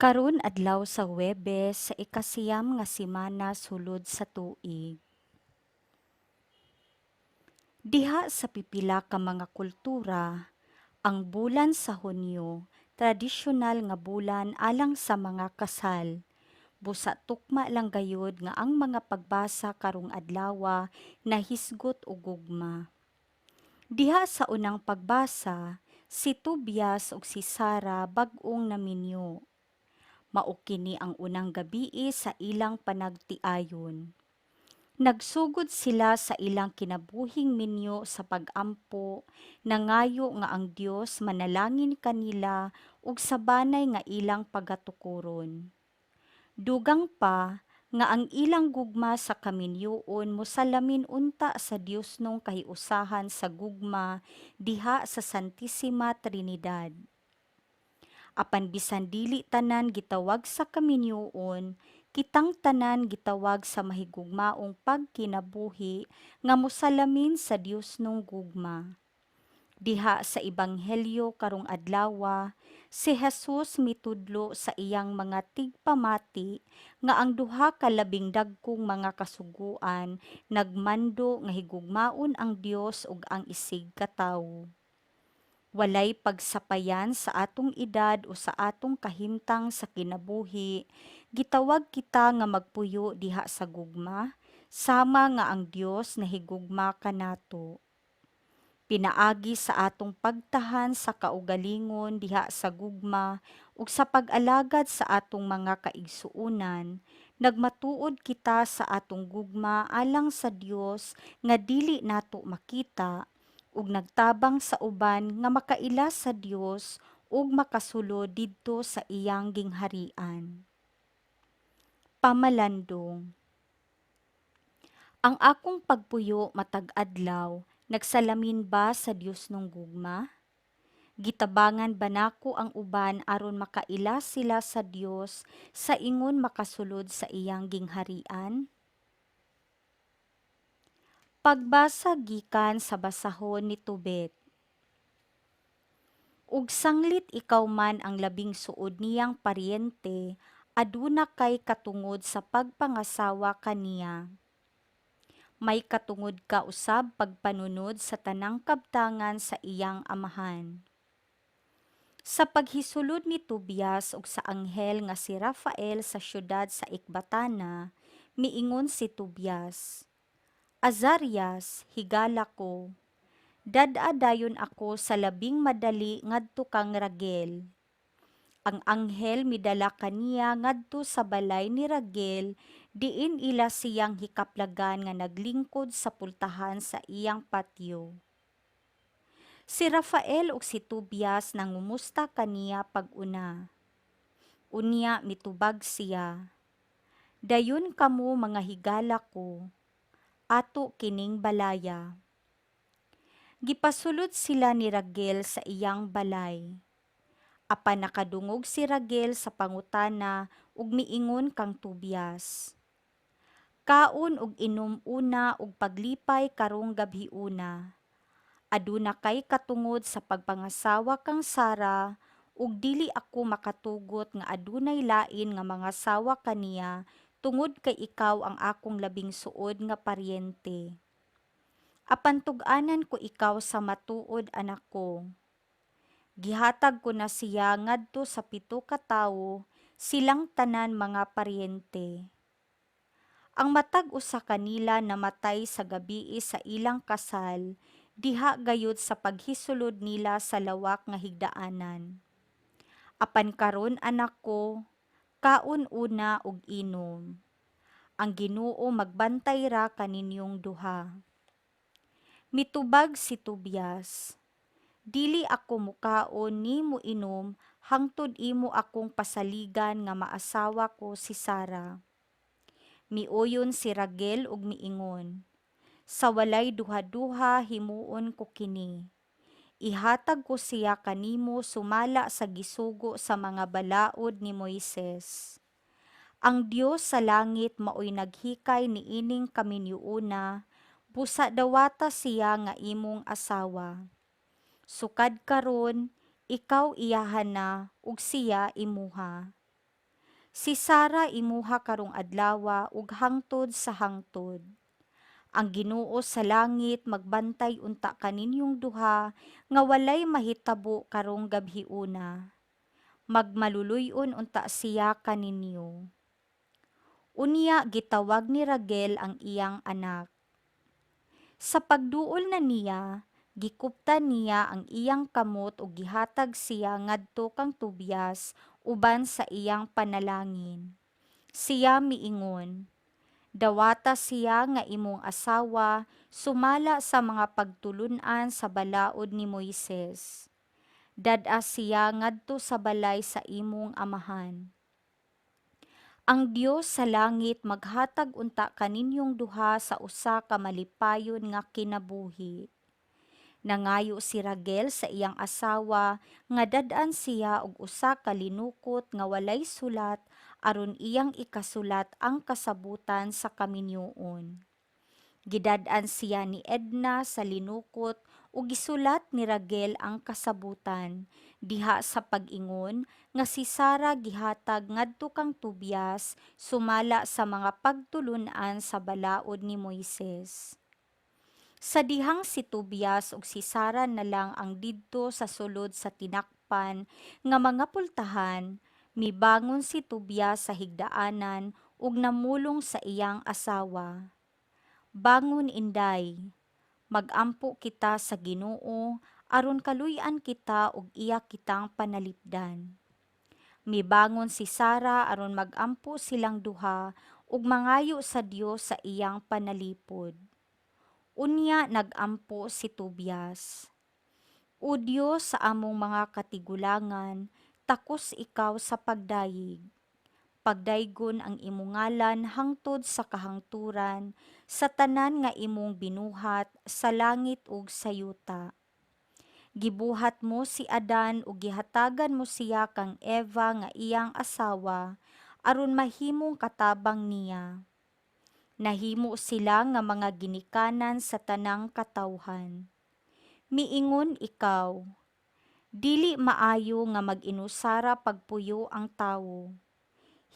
Karon adlaw sa Huwebes sa ikasiyam nga semana sulod sa tuig. Diha sa pipila ka mga kultura, ang bulan sa Hunyo tradisyonal nga bulan alang sa mga kasal. Busa tukma lang gayud nga ang mga pagbasa karong adlawa nahisgot og gugma. Diha sa unang pagbasa, si Tobias ug si Sara bag-ong naminyo. Mao kini ang unang gabii sa ilang panagtiayon. Nagsugod sila sa ilang kinabuhing minyo sa pag-ampo, nangayo nga ang Dios manalangin kanila ug sa banay nga ilang pagatukoron. Dugang pa nga ang ilang gugma sa kaminyoon mosalamin unta sa Diosnong kahiusahan sa gugma diha sa Santisima Trinidad. Apan bisan dili tanan gitawag sa kaminyoon, kitang tanan gitawag sa mahigugmaong pagkinabuhi nga mosalamin sa Diosnong gugma. Diha sa Ebanghelyo karong adlawa, si Jesus mitudlo sa iyang mga tigpamati nga ang duha ka labing dagkong mga kasuguan nagmando nga higugmaon ang Dios ug ang isig ka tawo. Walay pagsapayan sa atong edad o sa atong kahimtang sa kinabuhi, gitawag kita nga magpuyo diha sa gugma, sama nga ang Dios nahigugma kanato. Pinaagi sa atong pagtahan sa kaugalingon diha sa gugma ug sa pag-alagad sa atong mga kaigsuonan, nagmatuod kita sa atong gugma alang sa Dios nga dili nato makita ug nagtabang sa uban nga makaila sa Dios ug makasulod didto sa iyang gingharian. Pamalandong. Ang akong pagpuyo matag adlaw nagsalamin ba sa Diosnong gugma? Gitabangan ba nako ang uban aron makaila sila sa Dios sa ingon makasulod sa iyang gingharian? Pagbasa gikan sa basahon ni Tobit. Ug sanglit ikaw man ang labing suod niyang paryente, aduna kay katungod sa pagpangasawa kaniya. May katungod ka usab pagpanunod sa tanang kabtangan sa iyang amahan. Sa paghisulod ni Tobias ug sa anghel nga si Rafael sa syudad sa Ecbatana, miingon si Tobias, "Azarias, higala ko, dad-a dayon ako sa labing madali ngadto kang Raguel." Ang anghel midala kaniya ngadto sa balay ni Raguel diin ila siyang hikaplagan nga naglingkod sa pultahan sa iyang patio. Si Rafael ug si Tobias nangumusta kaniya pag-una. Unya mitubag siya, "Dayon kamo, mga higala ko, ato kining balaya." Gipasulod sila ni Raguel sa iyang balay. Apan nakadungog si Raguel sa pangutana ug miingon kang Tobias, "Kaon ug inom una ug paglipay karong gabhiona. Aduna kay katungod sa pagpangasawa kang Sara ug dili ako makatugot nga adunay lain nga mangasawa kaniya tungod kay ikaw ang akong labing suod nga paryente. Apan tug-anan ko ikaw sa matuod, anak ko. Gihatag ko na siya ngadto sa pito ka tawo, silang tanan mga paryente. Ang matag usa kanila namatay sa gabii sa ilang kasal, diha gayud sa paghisulod nila sa lawak nga higdaanan. Apan karon, anak ko, kaon una ug inom. Ang Ginoo magbantay ra kaninyong duha." Mitubag si Tobias, "Dili ako mukaon ni moinom hangtod imo akong pasaligan nga maasawa ko si Sara." Miuyon si Raguel ug miingon, "Sa walay duhaduha himuon ko kini. Ihatag ko siya kanimo sumala sa gisugo sa mga balaod ni Moises. Ang Dios sa langit maoy naghikay niining kaminyoona, busa dawata siya nga imong asawa. Sukad karon ikaw iyaha na ug siya imuha." Si Sara imuha karong adlawa ug hangtod sa hangtod. Ang Ginoo sa langit magbantay unta kaninyong duha nga walay mahitabo karong gabhiona. Magmaluluy-on unta siya kaninyo." Unya gitawag ni Raguel ang iyang anak. Sa pagduol na niya, gikuptan niya ang iyang kamot ug gihatag siya ngadto kang Tobias uban sa iyang panalangin. Siya miingon, "Dawata siya nga imong asawa sumala sa mga pagtulun-an sa balaod ni Moises. Dad-a siya ngadto sa balay sa imong amahan. Ang Dios sa langit maghatag unta kaninyong duha sa usa ka malipayon nga kinabuhi." Nangayo si Raguel sa iyang asawa nga dad-an siya og usa ka linukot nga walay sulat aron iyang ikasulat ang kasabutan sa kaminyoon. Gidad-an siya ni Edna sa linukot ug gisulat ni Raguel ang kasabutan diha sa pag-ingon nga si Sara gihatag ngadto kang Tobias sumala sa mga pagtulun-an sa balaod ni Moises. Sa dihang si Tobias ug si Sara na lang ang didto sa sulod sa tinakpan nga mga pultahan, mibangon si Tobias sa higdaanan ug namulong sa iyang asawa, "Bangon, inday, mag-ampo kita sa Ginoo aron kaluy-an kita ug iya kitang panalipdan." Mibangon si Sara aron mag-ampo silang duha ug mangayo sa Dios sa iyang panalipod. Unya nag-ampo si Tobias. "O Dios sa among mga katigulangan, takos ikaw sa pagdayeg. Pagdaygon ang imong ngalan hangtod sa kahangturan sa tanan nga imong binuhat sa langit ug sa yuta. Gibuhat mo si Adan ug gihatagan mo siya kang Eva nga iyang asawa aron mahimong katabang niya. Nahimo sila nga mga ginikanan sa tanang katawhan. Miingon ikaw, 'Dili maayo nga mag-inusara pagpuyo ang tawo.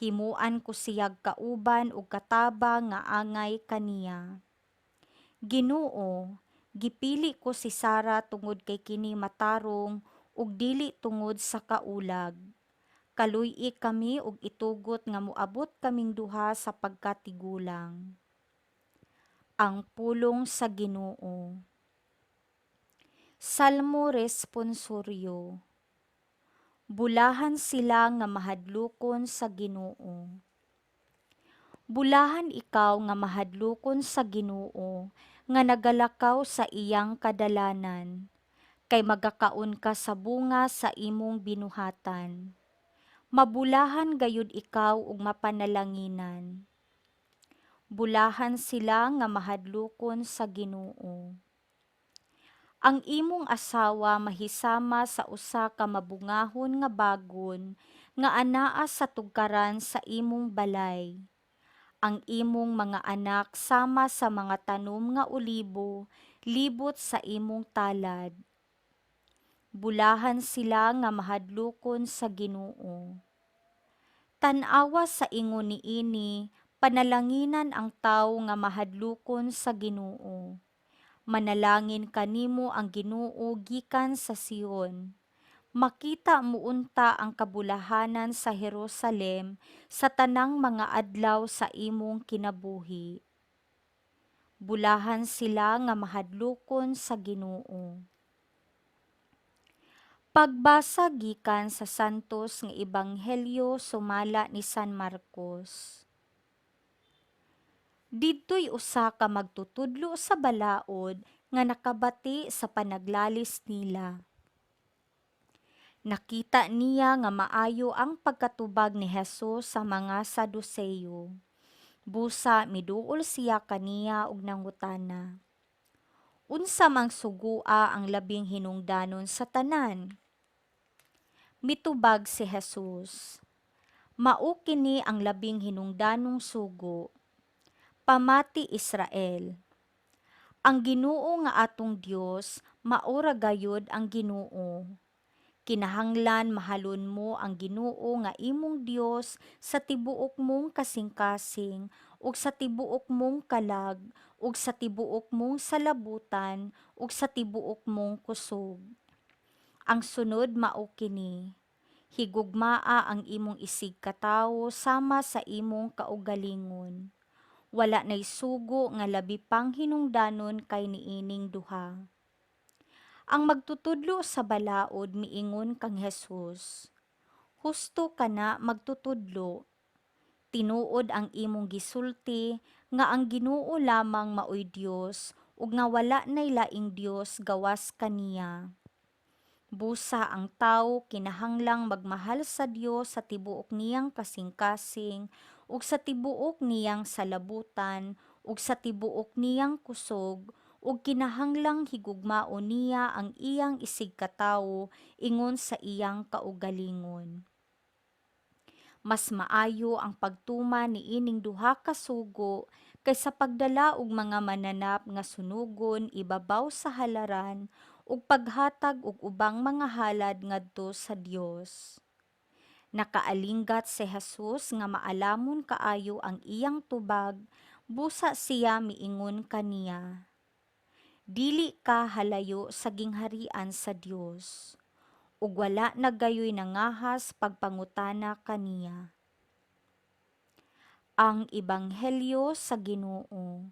Himuan ko siyag kauban ug katabang nga angay kaniya.' Ginoo, gipili ko si Sara tungod kay kini matarong ug dili tungod sa kaulag. Kaluy-i kami ug itugot nga moabot kaming duha sa pagkatigulang." Ang pulong sa Ginoo. Salmo Responsoryo. Bulahan sila nga mahadlokon sa Ginoo. Bulahan ikaw nga mahadlokon sa Ginoo, nga nagalakaw sa iyang kadalanan, kay magakaon ka sa bunga sa imong binuhatan. Mabulahan gayud ikaw ug mapanalanginan. Bulahan sila nga mahadlokon sa Ginoo. Ang imong asawa mahisama sa usa ka mabungahon nga bagon nga anaa sa tugkaran sa imong balay. Ang imong mga anak sama sa mga tanom nga olibo libot sa imong talad. Bulahan sila nga mahadlokon sa Ginoo. Tan-awa sa ingon niini, panalanginan ang tawo nga mahadlokon sa Ginoo. Manalangin kanimo ang Ginoo gikan sa Sion. Makita mo unta ang kabulahanan sa Jerusalem sa tanang mga adlaw sa imong kinabuhi. Bulahan sila nga mahadlokon sa Ginoo. Pagbasa gikan sa Santos nga Ebanghelyo sumala ni San Marcos. Didtoy usa ka magtutudlo sa balaod nga nakabati sa panaglalis nila. Nakita niya nga maayo ang pagkatubag ni Jesus sa mga Saduceo. Busa miduol siya kaniya ug nangutana, "Unsa mang sugoa ang labing hinungdanon sa tanan?" Mitubag si Jesus, "Mao kini ang labing hinungdanong sugo: Pamati, Israel! Ang Ginoo nga atong Dios mao ra gayud ang Ginoo. Kinahanglan mahalon mo ang Ginoo nga imong Dios sa tibuok mong kasing-kasing ug sa tibuok mong kalag ug sa tibuok mong salabutan ug sa tibuok mong kusog. Ang sunod mao kini: Higugmaa ang imong isigkatawo sama sa imong kaugalingon. Wala nay sugo nga labi pang hinungdanon kay niining duha. Ang magtutudlo sa balaod miingon kang Jesus, "Husto kana, magtutudlo. Tinuod ang imong gisulti nga ang Ginoo lamang maoy Dios ug nga wala nay laing Dios gawas kaniya. Busa ang tawo kinahanglang magmahal sa Dios sa tibuok niyang kasing-kasing ug sa tibuok niyang salabutan ug sa tibuok niyang kusog, ug kinahanglang higugmaon niya ang iyang isigkatawo ingon sa iyang kaugalingon. Mas maayo ang pagtuman niining duha ka sugo kaysa pagdala og mga mananap nga sunogon ibabaw sa halaran ug paghatag og ubang mga halad ngadto sa Dios." Nakaalinggat si Jesus nga maalamon kaayo ang iyang tubag, busa siya miingon kaniya, "Dili ka halayo sa gingharian sa Dios." Ug wala na gayoy nangahas pagpangutana kaniya. Ang Ebanghelyo sa Ginoo.